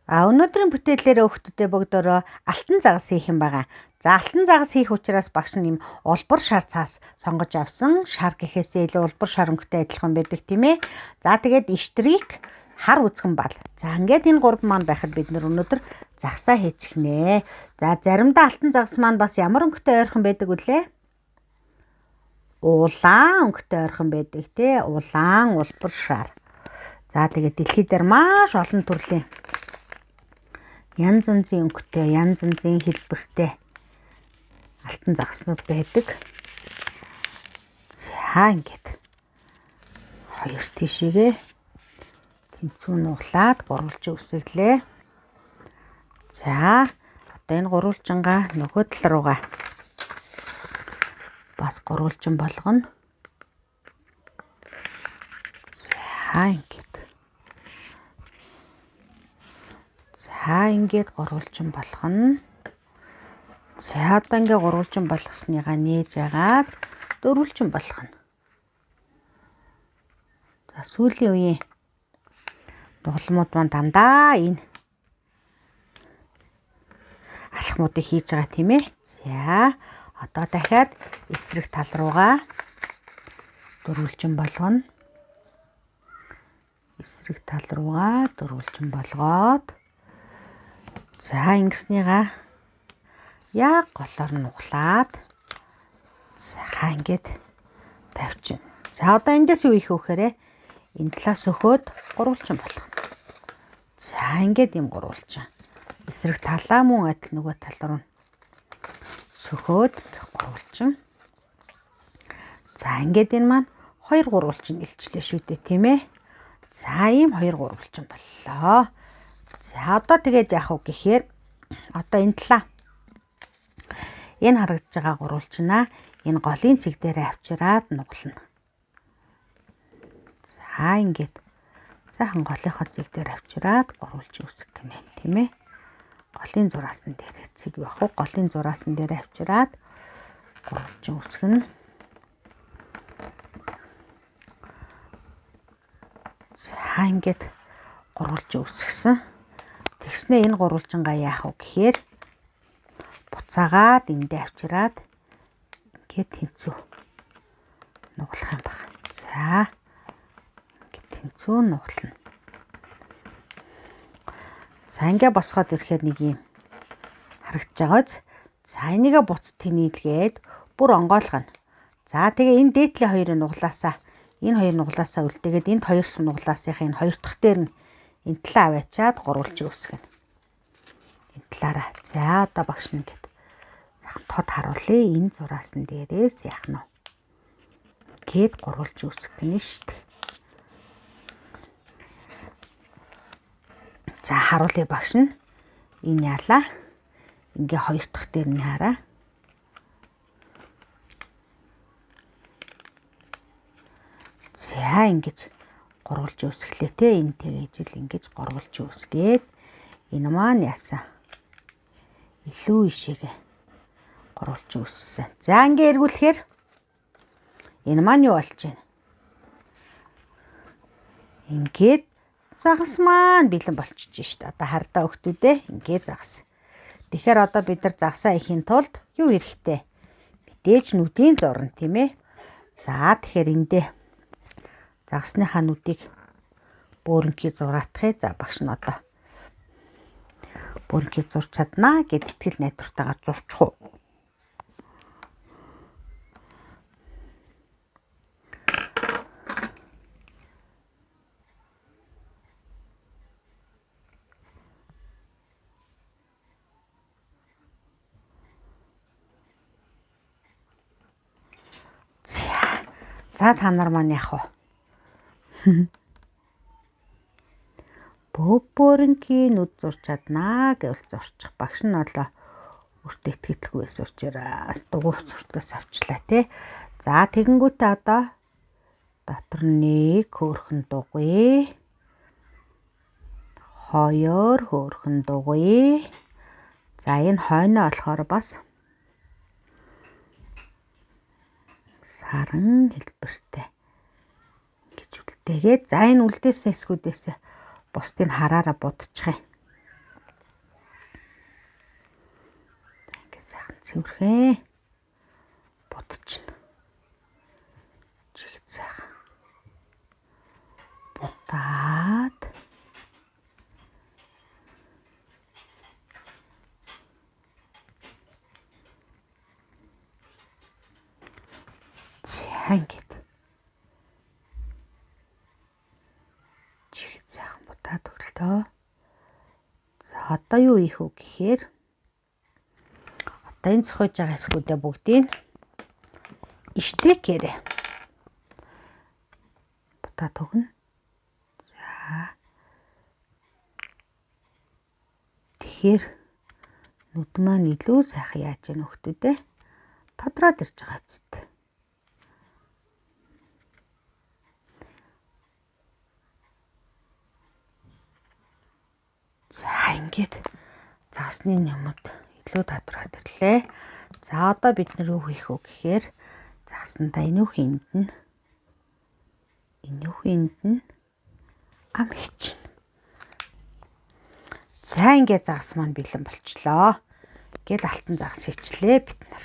А өнөөдрийн бүтээлээр хүүхдүүдээ бүгдөө алтан загас хийх юм байгаа. За алтан загас хийх учраас багш нь юм улбар шар цаас сонгож авсан. Шар гэхээсээ илүү улбар шар өнгөтэй адилхан байдаг тийм ээ. За тэгээд иштрик хар үзгэн бал. За ингээд энэ гурав маань байхад бид нар өнөөдөр загсаа хийчихнэ. За заримдаа алтан загас маань бас ямар өнгөтэй ойрхон байдаг вүлээ? Улаан өнгөтэй ойрхон байдаг тий. Улаан улбар шар. За тэгээд дэлхий дээр маш олон төрлийн янз янзын өнгөтэй, янз янзын хэлбэртэй алтан загаснууд байдаг. За ингээд хоёр тийшээгээ тэнцүү нуглаад гурвалжин үсгэлээ. За одоо энэ гурвалжингаа нөгөө тал руугаа бас гурвалжин болгоно. За ингээд. За ингээд гурвалжин болгоно. За одоо ингээд гурвалжин болгосныгаа нээж агаад дөрвөлжин болгоно. За сүүлийн үеийн дугламууд маань дандаа энэ алхмуудыг хийж байгаа тийм ээ. За одоо дахиад эсрэг тал руугаа дөрвөлжин болгоно. Эсрэг тал руугаа дөрвөлжин болгоод за ингэснийгаа яг голоор нь углаад за ингээд тавьчихна. За одоо эндээс юу хийх вэ гэхээр энэ талаас өхөөд гурвалжин болгоно. За ингээд юм гурвалжин. Эсрэг талаа мөн адил нөгөө тал руу сөхөөд гурвалжин. За ингээд энэ маань хоёр гурвалжин илчлээ шүү дээ тийм ээ. За ийм хоёр гурвалжин боллоо. За одоо тэгээд яах вэ гэхээр одоо энэ талаа энэ харагдаж байгаа гурвалжнаа энэ голын цэг дээр авчираад нуглана. За ингээд сайхан голынхоо цэг дээр авчираад гурвалжин үсгэх гинэ тийм ээ. Голын зураасан дээр цэг явах уу? Голын зураасан дээр авчираад гурвалжин үсгэнэ. За ингээд гурвалжин үсгэсэн. Тэгснээ энэ гурвалжингаа яах вэ гэхээр буцаагаад эндээ авчираад ингээд тэнцүү нуглах юм байна. За ингээд тэнцүү нуглана. За ингээ босгоод ирэхээр нэг юм харагдаж байгааз. За энийгээ буц тэнийдгээд бүр онгойлгоно. За тэгээ энэ дээдлийн хоёрын нуглаасаа энэ хоёр нуглаасаа үлдээгээд энд хоёр нуглаасынхаа энэ хоёр дахь дээр нь энэ талаа аваачаад гурвалжин үсгэнэ. Энэ талаараа. За одоо багш нь ингээд сайхан тод харуулъя. Энэ зураасан дээрээс яах нь вэ? Гээд гурвалжин үсгэх гинэ шүү дээ. За харуулъя багш нь. Энэ яалаа. Ингээ хоёр дахь дээр нь хараа. За ингэж гурвалжин үсгэлээ те. Энэ тэгэж л ингэж гурвалжин үсгээд энэ маань яасан. Илүү ишээгээ гурвалжин үссэн. За ингээ эргүүлэхээр энэ маань юу болж байна? Ингээд загас маань бэлэн болчихж шít. Одоо хардаа өгтүүдээ ингээд загас. Тэгэхээр одоо бид нар загсаа ихийн тулд юу хэрэгтэй? Мэдээж нүдийн зурна тийм ээ. За тэгэхээр эндээ загасныхаа нүдийг бөөрөнхий зураатах. За багш нь одоо бөөрөнхий зурч чаднаа гэд итгэл найдвартайгаар зурчих уу. За та нар маань яах вэ? Бөөрөнхий нүд зурч чаднаа гэвэл зурчих. Багш нь болоо өөртөө итгэлгүй байсан учраас дугуй зуртаас авчлаа тий. За тэгэнгүүтээ одоо дотор нэг хөөрхөн дугуй, хоёр хөөрхөн дугуй. За энэ хойноо болохоор бас саран хэлбэртэй гэж үлдээгээд за энэ үлдээсэн хэсгүүдээс бусдыг хараараа будчих юм. Цэвэрхэн будчихна. Чиг сайхан будаад за ингээд чиг сайхан будаад өглөө. За одоо юу хийх вэ гэхээр одоо энэ цохиж байгаа хэсгүүдээ бүгдийг штекээрээ будаад өгнө. За тэгэхээр нүд маань илүү сайхан яаж яах нөхдүүдээ тодроод ирж байгаа зү. За ингээд загасны нэмүүд илүү тодроод ирлээ. За одоо бид нар юу хийх вэ гэхээр загасандаа энүүхэн энд нь ам хийчихнэ. За ингээд загас маань бэлэн болчлоо. Ингээд алтан загас хийчлээ бид нар.